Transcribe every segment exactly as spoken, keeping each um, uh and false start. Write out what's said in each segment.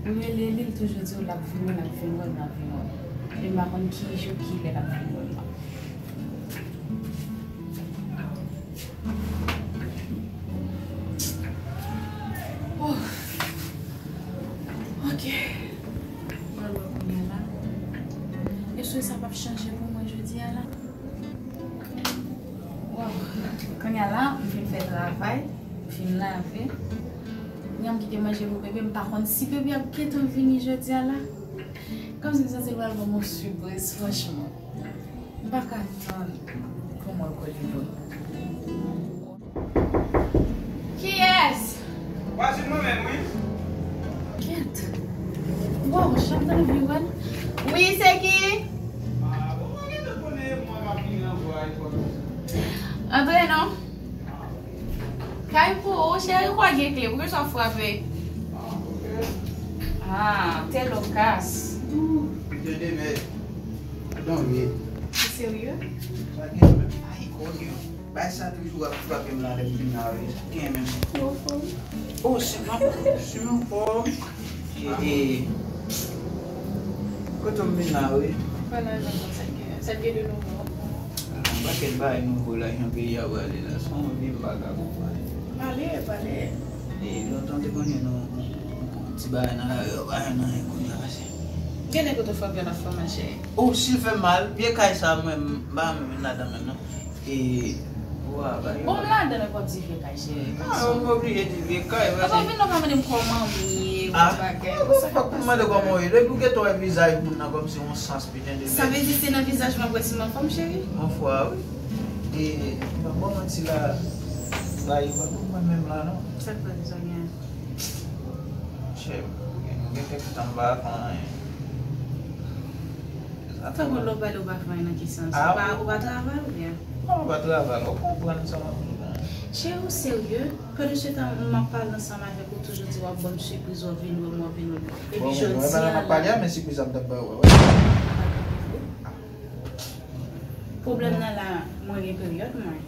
M rele li, li toujou di w l ap vini, l ap vin wè m, l ap vin wè m. E m pa konn ki jou, ki lè l ap vin wè m nan. Oh. Ok. Mwen wè kounye a la. Èske sa p ap chanje pou mwen jodi a la? Waw. Kounye a la, m fin fè travay, m fin lave. Kounye a m kite manje pou bebe, m pa konn si bebe ap gentan vini jodi a la. Kòmsi m santi l pral ban m yon sipriz, franchman. M pa ka tann pou mwen kole pou l. Kiyès? Vwazin mwen menm, wi. Kèt. Waw, chanm tande viwal. Wi, se ki? Ah, bon, mwen gentan konnen mwen pa vini nan vwa e kòm sa. Antre non. Kay pou ou, cheri, ou pa gen kle, poukisa w frape? Ah, ok. Ah, te lokas. Ou tande, men. Adan, wi. Ou serye? Sa gen menm. Ay, konyo. Bay sa toujou ap frape m la lè m vin la, wi. Sa gen menm. Ou anfòm? Oh, si m anfòm, si m anfòm. E, e, kote m vin la, wi. Wè lajan sa gen, sa gen de nouvo. Yon pakèt bagay nouvo la, jan peyi a prale la, se yon vi m pa ka konprann. Pale, pale. E, lontan te konnen nou, nou ti bagay nan lari, yo pa jwenn anyen kounye a, mesye. Gen de kote frape nan fò, monchè. Oh, si l fè mal, vye kay sa, mwen, m pa renmen vin ladan menm, non. E, wa, ba, yo. Bon, m ladan, men w ap di vye kay, cheri. Ah, m oblije di vye kay, paske. Apa vin nan pa mande m kòman m ye, ah, bagay, bon, sa k ap pase la. Fòk pou m mande kòman w ye. Depi w gentan wè vizaj moun nan kòmsi yon sans, piten de. Sa vle di se nan vizaj mwen wè si m anfòm, cheri? Yon fwa, wi. E, m pa ba w manti la, ba, yo pa konprann menm la, non. Sa k pase, sa gen? Chè, gen, gen kèk tan m pa fè anyen. Sa tankou lè w pale, ou pa fè anyen nan ki sans? Ah, ou pa, ou pa travay oubyen? Non, ou pa travay, ou konprann sa m ap di la. Cheri, ou serye? Pandan se tan, m ap pale ansanm avèk ou, toujou di w ap ban m sipriz, w ap vin wè m, w ap vin wè m. Epi jodi a la. Bon, mwen pa nan ap pale a, men sipriz la m t ap ba ou, wè. Pwoblèm nan la, mwen gen peryòd, mwen.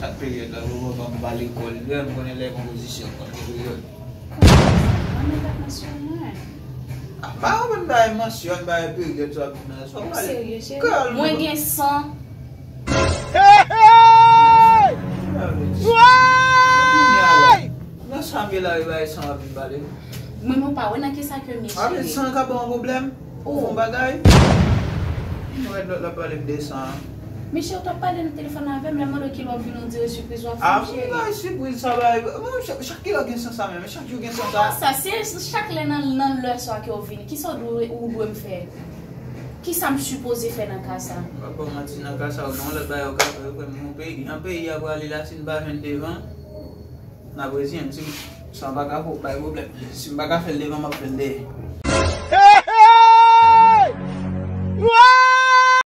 Sa k peryòd la, ou pa m ba lekòl, lè m konnen lè konpozisyon, mwen gen peryòd. Mwen pa t mansyon mwen. Ah, pa konprann bagay mansyon, bagay peryòd, sa w ap di nan, sa w pale. Ou serye, cheri? Mwen gen san. Hey, hey! Woy! Nan sa m ye la, e bagay san w ap vin pale. Mwen, mwen pa wè nan ki sa ke m ye, cheri. San ka ba w pwoblèm? Ou fè yon bagay? Mwen wè lòt la pale m de san. Michel, ou t ap pale nan telefòn avè m, lè m mande w ki lè w ap vini, ou di w sipriz w ap fè m, cheri. Ah, mwen bay sipriz sa, bay. Mwen, chak, chak kilè gen san sa menm, chak jou gen san sa. Kòman sa? Se chak lè nan, nan lè sa ke w vini. Kisa w dwe, ou dwe m fè? Kisa m sipoze fè nan ka sa? M pa ba w manti, nan ka sa, ou gen yon lòt bagay ou ka fè, ou kwè m yon peyi, jan peyi a prale la, si n pa jwenn devan, n ap reziyen n. Si, sa pa ka pou bay pwoblèm. Si m pa ka fè l devan, m ap fè l dèyè.